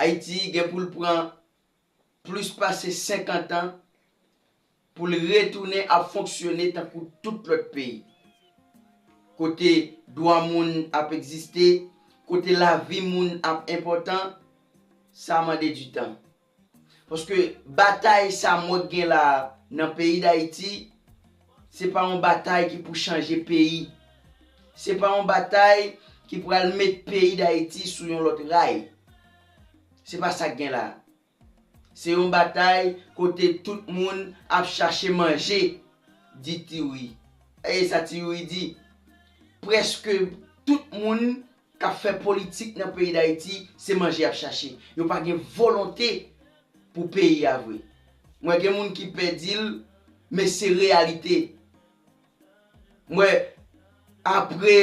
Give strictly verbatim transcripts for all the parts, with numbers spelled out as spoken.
Ayiti gen pou l pran plis pase senkant an pou l retounen ap fonksyone tankou tout lòt peyi. Kote dwa moun ap egziste, kote lavi moun ap enpòtan, sa mande ditan. Paske batay sa m wè k gen la a nan peyi Dayiti, se pa yon batay ki pou chanje peyi. Se pa yon batay ki pral met peyi Dayiti sou yon lòt ray. Se pa sa k gen la a. Se yon batay kote tout moun ap chache manje, di Ti Youri. E sa Ti Youri di, prèske tout moun k ap fè politik nan peyi Dayiti, se manje y ap chache. Yo pa gen volonte pou peyi a vre. Mwen gen moun ki pè di l, men se reyalite. Mwen, apre,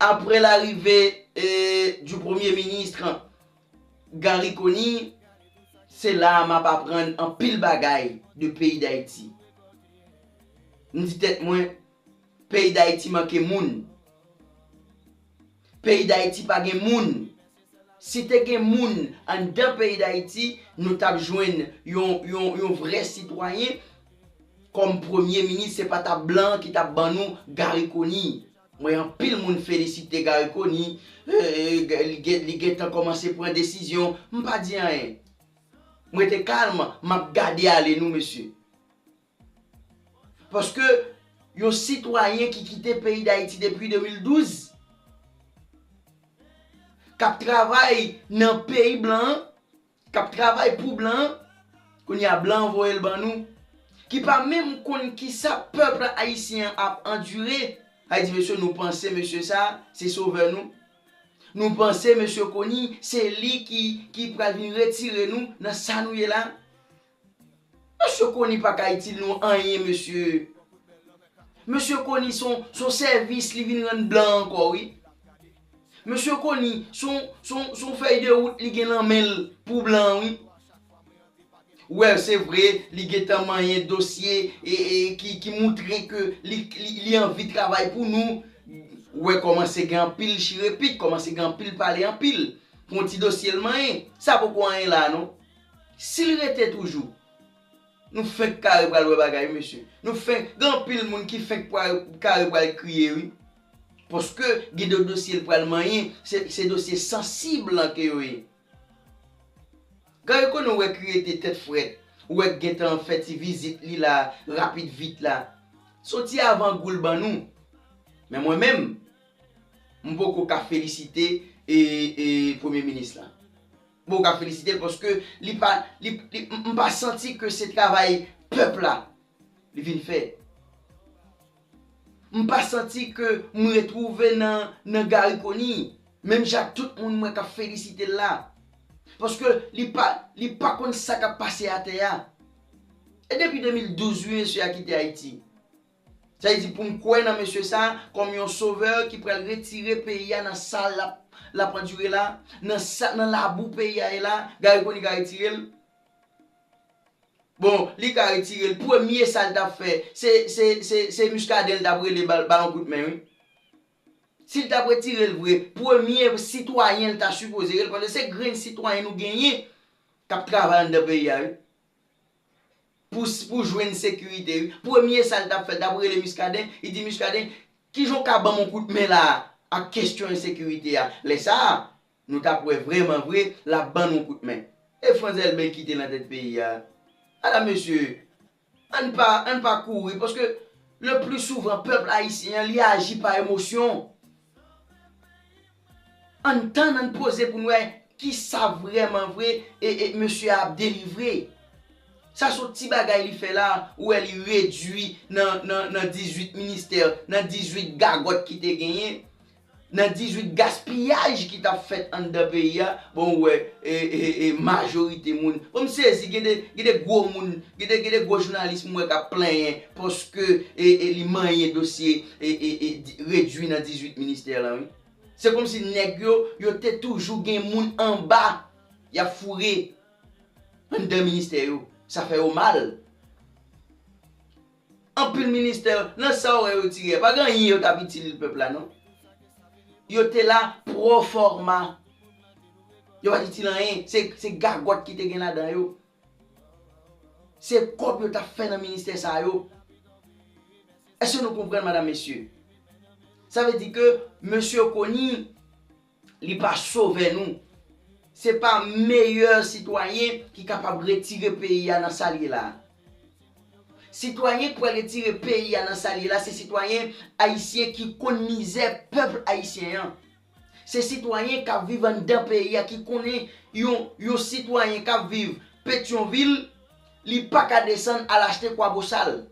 apre larive, eh, du Premier ministre Garry Conille, se la a m ap aprann anpil bagay de peyi Dayiti. M di tèt mwen, peyi Dayiti manke moun. Peyi Dayiti pa gen moun. Si te gen moun anndan peyi Dayiti, nou t ap jwenn yon, yon, yon vrè sitwayen kòm premye minis, se pa t ap blan ki t ap ban nou Garry Conille. Mwen, anpil moun felisite Garry Conille, eh, li gen, li gentan kòmanse pran desizyon. M pa di anyen. Mwen te kalm, m ap gade ale nou, mesye. Paske yon sitwayen ki kite peyi Dayiti depi de mil douz, k ap travay nan peyi blan an, k ap travay pou blan an, kounye a blan an voye l ban nou, ki pa menm konn kisa pèp ayisyen an ap andire, sa vle di, mesye, nou panse mesye sa a, se sovè nou. Nou panse mesye Conille, se li ki, ki pral vin retire nou nan sa nou ye la. Mesye Conille pa ka itil nou anyen, mesye. Mesye Conille se yon, se yon sèvis li vin rann blan ankò, wi. Mesye Conille se yon, se yon, se yon fèy de wout li gen nan men l pou blan, wi. Wè, se vre, li gentan manyen dosye e, e, ki, ki moutre ke li, li, li anvi travay pou nou. Wè, kòmanse gen anpil chirepit, kòmanse gen anpil pale anpil. Pou yon ti dosye l manyen, sa poko anyen la, non. Si l rete toujou, nou fenk kare pral wè bagay, mesye. Nou fenk, gen anpil moun ki fenk pral, kare pral kriye, wi. Paske gen de dosye l pral manyen, se, se dosye sansib lan ke yo ye. Garry Conille, ou wè ki rete tèt frèt, ou wè k gentan fè ti vizit li la, rapid vit la. Se yon ti avangou l ban nou. Men mwen menm, m poko ka felisite e, e premye minis la. M poko ka felisite l paske li pa, li, li, m, m pa santi ke se travay pèp la li vin fè. M pa santi ke m retwouve nan, nan Garry Conille, menm jan ak tout moun mwen k ap felisite l la. Paske li pa, li pa konn sa k ap pase atè a. E depi de mil douz, wi, mesye a kite Ayiti. Sa vle di pou m kwè nan mesye sa a kòm yon sovè ki pral retire peyi a nan sa l ap, l ap andire la, nan sa, nan labou peyi a ye la, Garry Conille ka retire l. Bon, li ka retire l. Premye sa l t ap fè, se, se, se, se Muscadin l t ap rele ba l, ba l yon kout men, wi. Si l t ap retire l vre, premye sitwayen l ta sipoze rele, paske se grenn sitwayen nou genyen k ap travay anndan peyi a, wi. Pou, pou jwenn sekirite, wi. Premye sa l t ap fè, l t ap rele Muscadin, li di Muscadin, kijan w ka ban m yon kout men la a ak kesyon ensekirite a? Lè sa a, nou t ap wè vrèman vre l ap ban nou kout men. E Frantz Elbé ki te nan tèt peyi a. Ala mesye, ann pa, ann pa kouri, paske le pli souvan pèp ayisyen an, li aji pa emosyon. Ann tann, ann poze pou n wè kisa vrèman vre e, e mesye a ap delivre. Sa se yon ti bagay li fè la, ou wè li redui nan, nan, nan dizuit ministè, nan dizuit gagòt ki te genyen, nan dizuit gaspiyaj ki t ap fèt anndan peyi a. Bon, ou wè, e, e, e majorite moun. Bon, m sezi, gen de, gen de gwo moun, gen de, gen de gwo jounalis m wè k ap plenyen paske, e, e li manyen dosye, e, e, e di, redui nan dizuit ministè la, wi. Se kòmsi nèg yo, yo te toujou gen moun anba y ap foure anndan ministè yo. Sa fè yo mal. Anpil ministè, nan sa w wè yo tire a, pa gen anyen yo t ap itil pèp la, non. Yo te la proforma. Yo pa t itil anyen. Se, se gagòt ki te gen ladan yo. Se kòb yo t ap fè nan ministè sa yo. Èske nou konprann, madam, mesye? Sa vle di ke mesye Conille, li pa sovè nou. Se pa meyè sitwayen ki kapab retire peyi a nan sa l ye la a. Sitwayen k pral retire peyi a nan sa l ye la, se sitwayen ayisyen ki konn mizè pèp ayisyen an. Se sitwayen k ap viv anndan peyi a ki konnen yon, yon sitwayen k ap viv Petyonvil, li pa ka desann al achte Kwabosal.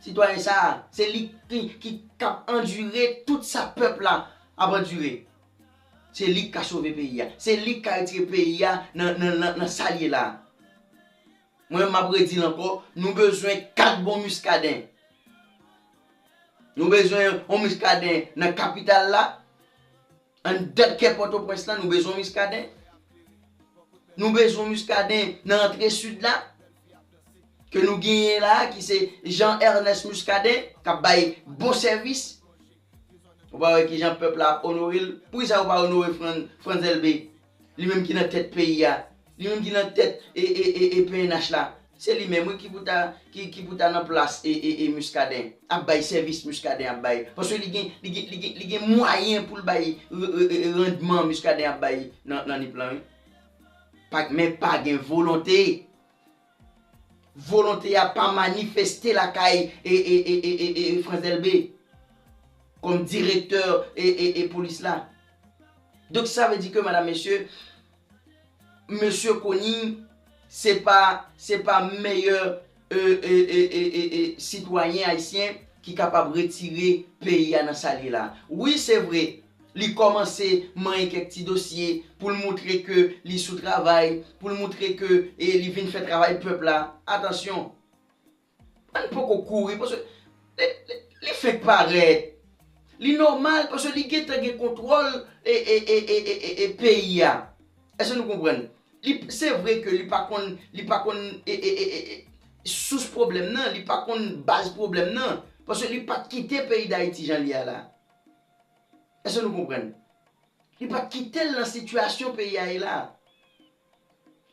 Sitwayen sa a, se li ki, ki k ap andire tout sa pèp la ap andire. Se li k ka sove peyi a. Se li k ka retire peyi a nan, nan, nan, nan sa l ye la. Mwen, m ap redi l ankò, nou bezwen kat bon Muscadin. Nou bezwen yon Muscadin nan kapital la, anndan kè Pòtoprens lan, nou bezwen Muscadin. Nou bezwen Muscadin nan antre sid la, ke nou genyen la, ki se Jean Ernest Muscadin, k ap bay bon sèvis. Ou pa wè kijan pèp la ap onore l? Poukisa ou pa onore Fran-, Frantz Elbé? Li menm ki nan tèt peyi a. Li menm ki nan tèt e, e, e, e P N H la. Se li menm, wi, ki pou ta, ki, ki pou ta nan plas e, e, e Muscadin. Ap bay sèvis Muscadin ap bay. Paske li gen, li gen, li gen, li gen mwayen pou l bay re-, re-, re-, randman Muscadin ap bay nan, nan Nip lan, wi. Pa, men pa gen volonte. Volonte a pa manifeste lakay e, e, e, e, e, e Frantz Elbé kòm direktè e, e, e polis la. Donk, sa vle di ke, madam, mesye, mesye Conille, se pa, se pa meyè e, e, e, e, e, e, sitwayen ayisyen ki kapab retire peyi a nan sa l ye la. Wi, se vre, li kòmanse manyen kèk ti dosye pou l moutre ke li sou travay, pou l moutre ke, e, li vin fè travay pèp la. Atansyon, ann poko kouri, paske li, li, li fenk parèt. Li nòmal, paske li gentan gen kontwòl e, e, e, e, e, e, e peyi a. Èske nou konprann? Li, se vre ke li pa konn, li pa konn e, e, e, e, e, sous pwoblèm nan, li pa konn baz pwoblèm nan, paske li pa t kite peyi Dayiti jan l ye a la. Èske nou konprann? Li pa t kite l nan sitiyasyon peyi a ye la.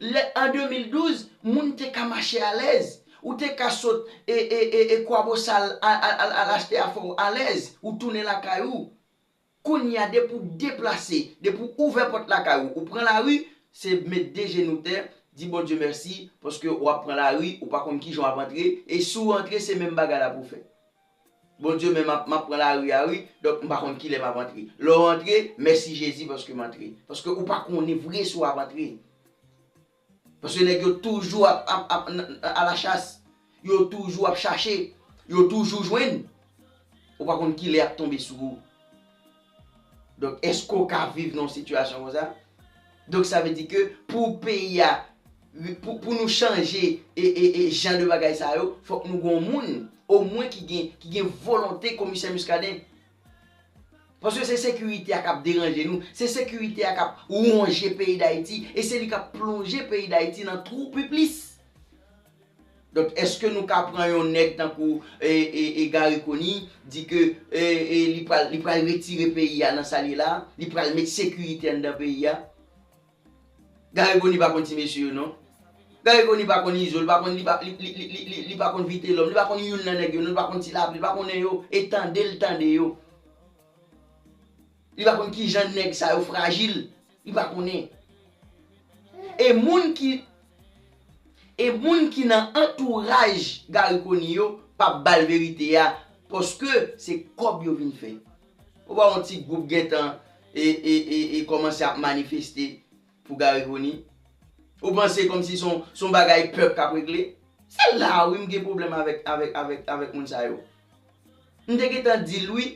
Lè, an de mil douz, moun te ka mache alèz. Ou te ka sot e, e, e, e Kwabosal al, al, al, al achte afè w alèz. Ou tounen lakay ou. Kounye a, depi w deplase, depi w ouvè pòt lakay ou, ou pran lari, se met de jenou tè, di Bondye mèsi, paske w ap pran lari, ou pa konn kijan w ap antre, e si w antre, se menm bagay la pou w fè. Bondye, men m ap, m ap pran lari a, wi, donk m pa konn kilè m ap antre. Lè w antre, mèsi Jezi paske m antre. Paske ou pa konnen vre si w ap antre. Paske nèg yo toujou ap, ap, ap, n-, n-, alachas. Yo toujou ap chache. Yo toujou jwenn. Ou pa konn kilè y ap tonbe sou ou. Donk, èske w ka viv nan yon sitiyasyon konsa? Donk, sa vle di ke pou peyi a, pou, pou nou chanje e, e, e jan de bagay sa yo, fòk nou gen yon moun, omwen ki gen, ki gen volonte Komisè Muscadin. Paske se sekirite a k ap deranje nou, se sekirite a k ap wonje peyi Dayiti, e se li k ap plonje peyi Dayiti nan twou pi plis. Donk, èske nou ka pran yon nèg tankou e, e, e Garry Conille, di ke e, e, li pral, li pral retire peyi a nan sa l ye la, li pral met sekirite anndan peyi a? Garry Conille pa konn ti mesye yo, non. Garry Conille pa konn Izo, li pa konn, li pa, li, li, li, li, li, li pa konn Vitelòm, li pa konn youn nan nèg yo, non, li pa konn Ti Lapli, li pa konnen yo, e tande l tande yo. Li pa konn kijan nèg sa yo frajil, li pa konnen. E moun ki, e moun ki nan antouraj Garry Conille yo p ap ba l verite a, paske se kòb yo vin fè. Ou pa wè yon ti gwoup gentan e, e, e, e kòmanse ap manifeste pou Garry Conille? Ou panse kòmsi se yon, se yon bagay pèp k ap regle? Se la a wi m gen pwoblèm avèk, avèk, avèk, avèk moun sa yo. M te gentan di l wi,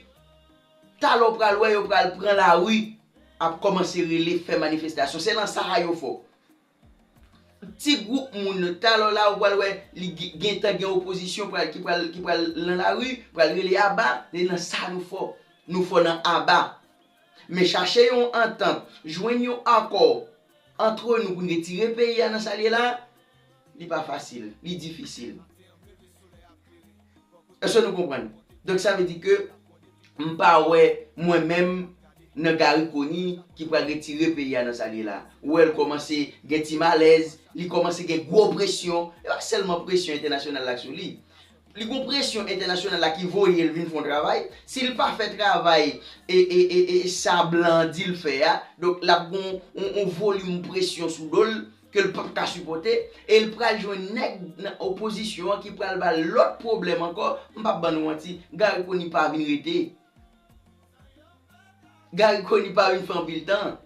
talè w pral wè yo pral pran lari, ap kòmanse rele, fè manifestasyon. Se nan sa a yo fò. Ti gwoup moun, talè w la, ou pral wè, li gen, gentan gen opozisyon pral, ki pral, ki pral nan lari, pral rele aba, se nan sa nou fò. Nou fò nan aba. Men chache yon antant, jwenn yon akò antre nou pou n retire peyi a nan sa l ye la, li pa fasil, li difisil. Èske nou konprann? Donk, sa vle di ke m pa wè mwen menm nan Garry Conille ki pral retire peyi a nan sa l ye la. Ou wè l kòmanse gen ti malèz, li kòmanse gen gwo presyon. E pa sèlman presyon entènasyonal la k sou li. Li gon presyon entènasyonal la ki voye l vin fè yon travay. Si l pa fè travay e, e, e, e sa blan an di l fè a, donk l ap gon yon, yon volim presyon sou do l ke l p ap ka sipòte. E l pral jwenn nèg nan opozisyon an ki pral ba l lòt pwoblèm ankò. M p ap ban nou manti, Garry Conille pa vin rete. Garry Conille pa vin fè anpil tan.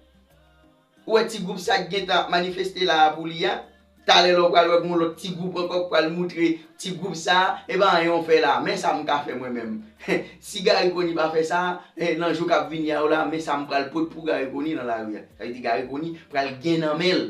Ou wè ti gwoup sa k gentan ap manifeste la a pou li a? Talè la w pral wè gon lòt ti gwoup ankò k pral moutre ti gwoup sa a, e pa anyen w fè la. Men sa m ka fè mwen menm. Si Garry Conille pa fè sa, eh, nan jou k ap vini a yo la, men sa m pral pot pou Garry Conille nan lari a. Sa vle di Garry Conille pral gen nan men l.